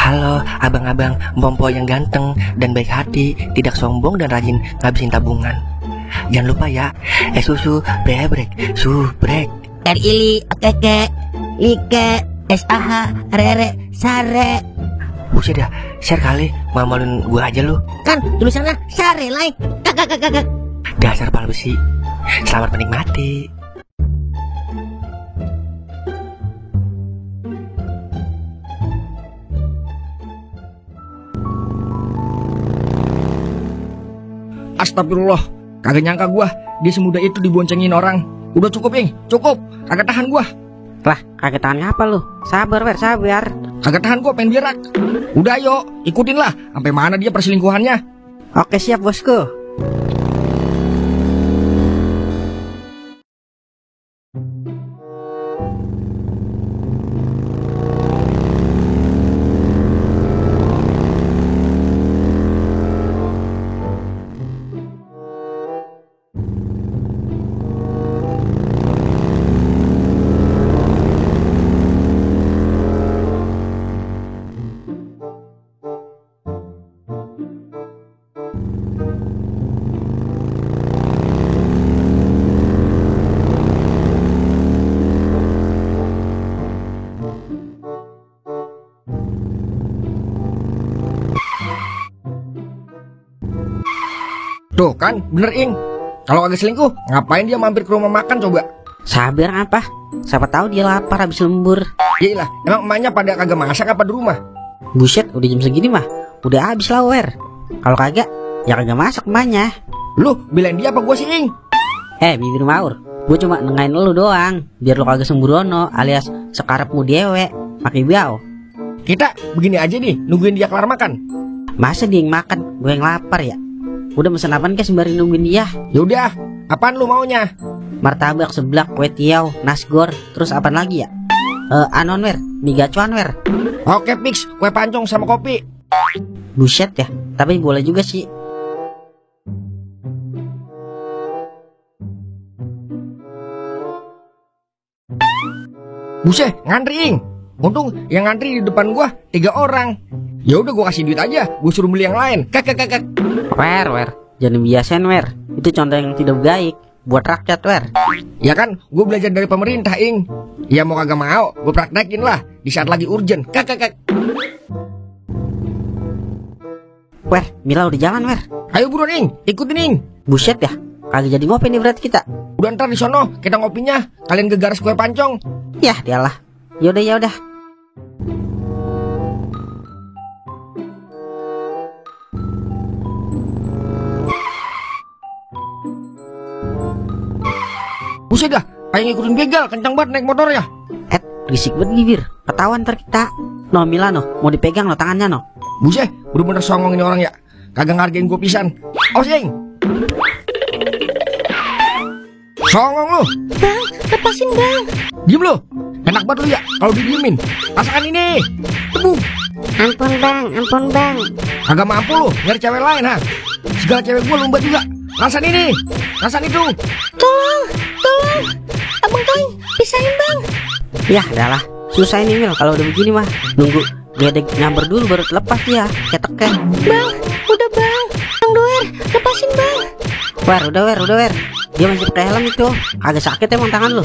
Halo abang-abang Bompo yang ganteng dan baik hati, tidak sombong dan rajin ngabisin tabungan. Jangan lupa ya, susu brebrek, subrek. Ili, keke, like, SAH, rere, sare. Buset dah, share kali, malu-maluin gua aja lu. Kan tulisannya sare, like. Kakak. Dasar pal besi. Selamat menikmati. Astagfirullah, kagak nyangka gua dia semudah itu diboncengin orang. Udah cukup, Ing, cukup. Kagak tahan gua. Lah, kagak tahan apa lu? Sabar, sabar. Kagak tahan gua, pengen berak. Udah ayo, ikutin lah. Sampai mana dia perselingkuhannya? Oke, siap bosku. Tuh kan, bener, Ing. Kalau kagak selingkuh, ngapain dia mampir ke rumah makan coba? Sabar apa? Siapa tahu dia lapar habis lembur. Yaelah, emang emaknya pada kagak masak apa di rumah? Buset, udah jam segini mah. Udah habis lah, Wer. Kalau kagak, ya kagak masak emaknya. Lu belain dia apa gua sih, Ing? Bibir maur. Gue cuma nengahin lu doang, biar lu kagak sembrono alias sekarepmu dewe. Pakai biau. Kita begini aja nih, nungguin dia kelar makan. Masa dia yang makan, gue yang lapar ya? Udah mesen apaan ke sembari nungguin dia? Yaudah, apaan lu maunya? Martabak, seblak, kue tiaw, nasgor, terus apaan lagi ya? Anon wer, mie gacuan wer. Oke fix, kue pancong sama kopi. Buset ya, tapi boleh juga sih. Buset, ngantri, Ing. Untung yang ngantri di depan gua 3 orang. Ya udah gua kasih duit aja, gua suruh beli yang lain. Kakak. Wer, jangan biasain wer. Itu contoh yang tidak baik buat rakyat wer. Ya kan, gua belajar dari pemerintah, Ing. Ya mau kagak mau, gua praktekin lah di saat lagi urgent. Kakak. Wer, Mila udah jalan wer. Ayo buruan, Ing, ikutin, Ing. Buset ya, kagak jadi ngopi nih berarti kita. Udah ntar di sono kita ngopinya, kalian gegaris kue pancong. Yah, dialah. Yaudah. Buset dah, kayak ngikutin begal, kencang banget naik motor ya. Berisik banget bibir. Ketahuan ntar kita. No Mila no, mau dipegang no tangannya no. Buset, bener-bener songong ini orang ya. Kagak ngargain gue pisan. Awas, Ing. Songong lu. Bang, lepasin bang. Diem lu. Enak banget lu ya kalau didiemin. Rasakan ini. Tebu. Ampun bang. Kagak mampu lu nyari cewek lain ha. Segala cewek gue lumba juga. Rasain ini. Rasain itu. Tolong. Abang Toing, pisahin bang. Yah, adalah. Susah ini Mil kalau udah begini mah. Nunggu gedek nyamber dulu baru lepas dia. Ceteknya. Bang, udah bang. Bang Doer, lepasin bang. Wer, udah wer. Dia masih pakai helm itu. Agak sakit emang tangan lu.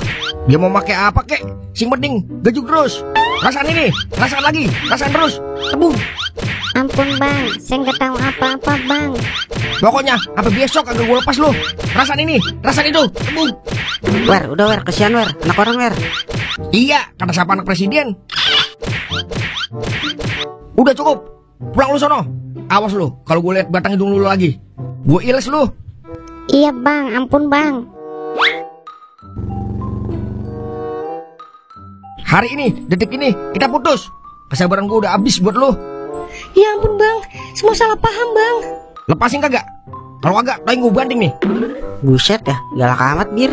Dia mau pakai apa kek? Sing penting gajuk terus. Rasain ini. Rasain lagi. Rasain terus. Tebu. Ampun bang, saya nggak tahu apa-apa bang. Pokoknya sampai besok kagak gue lepas lu. Rasain ini. Rasain itu. Tebu. Wer, udah wer, kesian wer. Anak orang wer. Iya, kata siapa anak presiden. Udah cukup. Pulang lu sono. Awas lu kalau gue lihat batang hidung lu lagi. Gue iles lu. Iya bang, ampun bang. Hari ini, detik ini, kita putus. Kesabaran gue udah habis buat lu. Ya ampun bang, semua salah paham bang. Lepasin kagak? Kalau kagak, Toing gue banting nih. Buset ya, galak amat bir.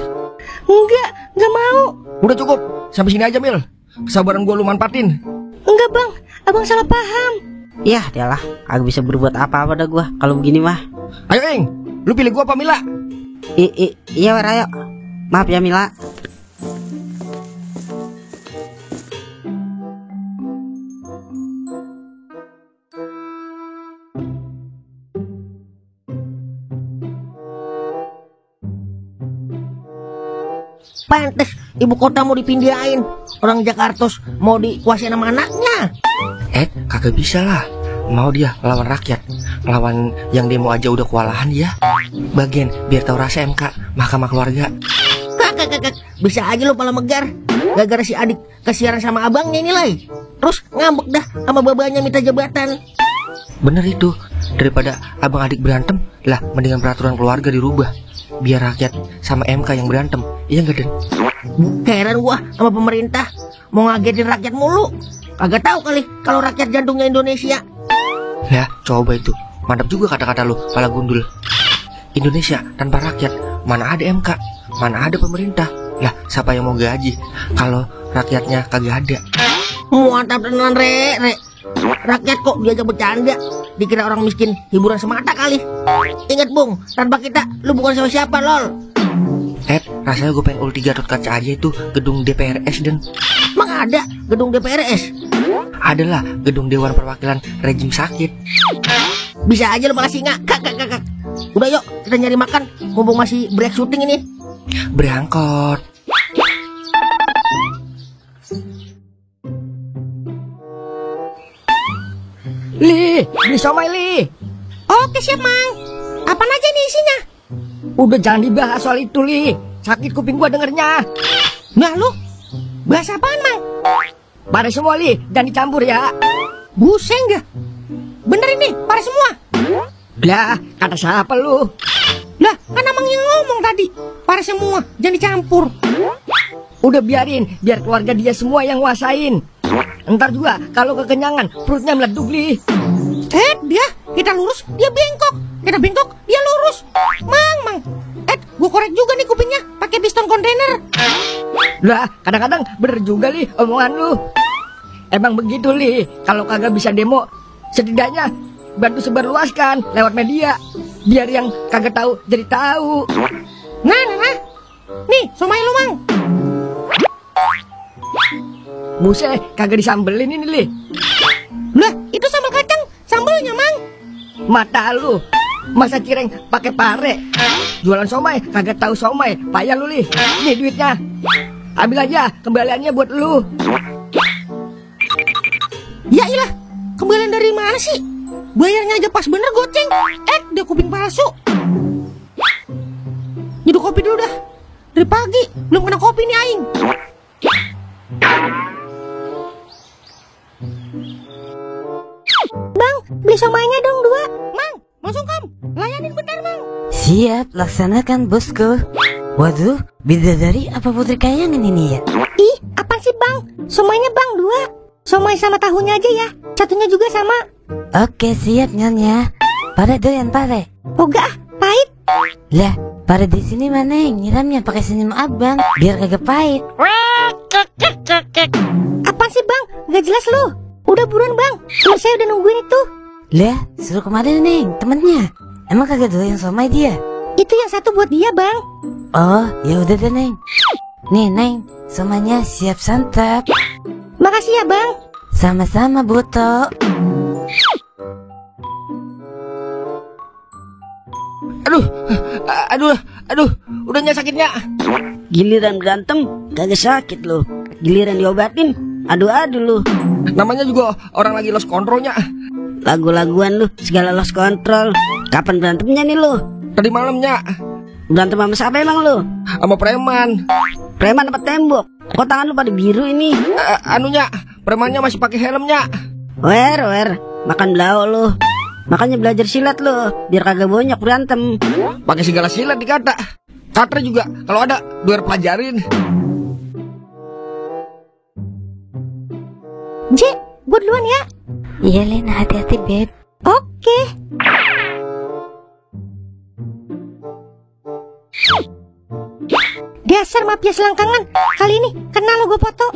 Enggak mau. Udah cukup, sampai sini aja Mil. Kesabaran gue lu manfaatin. Enggak bang, abang salah paham. Yah, dialah. Agak bisa berbuat apa-apa dah gua kalau begini mah. Ayo Ing, lu pilih gue apa Mila? Iya wer, ayo. Maaf ya Mila. Pantes ibu kota mau dipindahin. Orang Jakarta mau dikuasain sama anaknya. Kagak bisa lah. Mau dia lawan rakyat, lawan yang demo aja udah kewalahan dia. Bagian biar tahu rasa MK, Mahkamah Keluarga. Kakak, bisa aja lo pala megar. Gara-gara si adik kesiaran sama abangnya ini lah. Terus ngambek dah sama babanya minta jabatan. Bener itu. Daripada abang adik berantem, lah mendingan peraturan keluarga dirubah. Biar rakyat sama MK yang berantem. Iya gak, Den? Heran gua sama pemerintah mau ngagetin rakyat mulu. Kagak tahu kali kalau rakyat jantungnya Indonesia. Lah, coba itu. Mantap juga kata-kata lu, pala gundul. Indonesia tanpa rakyat, mana ada MK, mana ada pemerintah. Lah, siapa yang mau gaji kalau rakyatnya kagak ada? Mantap tenan, Re. Rakyat kok diajak bercanda, dikira orang miskin hiburan semata kali. Ingat Bung, tanpa kita lu bukan siapa-siapa, lol. Rasanya gue pengen ulti Gatot Kaca aja itu gedung DPRS, Den. Emang ada gedung DPRS? Adalah gedung Dewan Perwakilan Rejim Sakit. Bisa aja lu malah singa. Kak. Udah yuk, kita nyari makan, mumpung masih break syuting ini. Berangkot. Li, beli somai Li. Oke siap, Mang. Apaan aja nih isinya? Udah jangan dibahas soal itu Li. Sakit kuping gua dengernya. Nah lu, bahas apaan, Mang? Pada semua Li, jangan dicampur ya. Buseng gak? Bener ini, pada semua. Lah, kata siapa lu? Lah, kan Amang yang ngomong tadi. Pada semua, jangan dicampur. Udah biar keluarga dia semua yang nguasain. Ntar juga kalau kekenyangan perutnya meleduk Li. Dia, kita lurus, dia bengkok. Kita bengkok, dia lurus. Mang. Gua korek juga nih kupingnya pakai piston kontainer. Lah, kadang-kadang bener juga Li omongan lu. Emang begitu Li, kalau kagak bisa demo, setidaknya bantu sebarluaskan lewat media. Biar yang kagak tahu jadi tahu. Nah. Nih, somai lu, Mang. Buset, kagak disambelin ini Li. Lah, itu sambal kacang, sambalnya, Mang. Mata lu, masa cireng pakai pare. Jualan somai, kagak tahu somai, payah lu Li. Nih duitnya, ambil aja, kembaliannya buat lu. Ya ilah, kembalian dari mana sih? Bayarnya aja pas bener goceng. Dia kuping palsu. Nyeduh kopi dulu dah. Dari pagi belum kena kopi nih aing. Bang, beli somainya dong 2. Mang, langsung kam. Layanin bentar, Mang. Siap, laksanakan bosku. Waduh, bidadari apa putri kayangan ini ya? Ih, apaan sih Bang? Somainya Bang 2. Somai sama tahunya aja ya. Satunya juga sama. Oke, siap Nyonya. Pada doyan pare. Oga, pahit. Lah, pada di sini mana yang nyiramnya pakai senyum abang biar kagak pahit. Apaan sih Bang? Gak jelas lu. Udah buruan Bang, temen saya udah nungguin itu. Lah, suruh kemarin Neng, temennya. Emang kagak doyan somai dia? Itu yang satu buat dia Bang. Oh, ya udah deh Neng. Nih Neng, somainya siap santap. Makasih ya Bang. Sama-sama Boto. Aduh, udahnya sakitnya. Giliran berantem kagak sakit lo. Giliran diobatin, aduh lu. Namanya juga orang lagi lost kontrolnya. Lagu-laguan lu segala lost control. Kapan berantemnya nih lu? Tadi malamnya Berantem sama siapa emang lu? sama preman. Preman apa tembok? Kok tangan lu pada biru ini? Anunya, premannya masih pakai helmnya. Wer, makan belau lu. Makanya belajar silat lu, biar kagak bonyok berantem. Pakai segala silat dikata. Katre juga, kalau ada biar pelajarin. J, gue duluan ya. Iya Lena, hati-hati Beb. Oke. Dasar mafia selangkangan. Kali ini kena lo gue foto.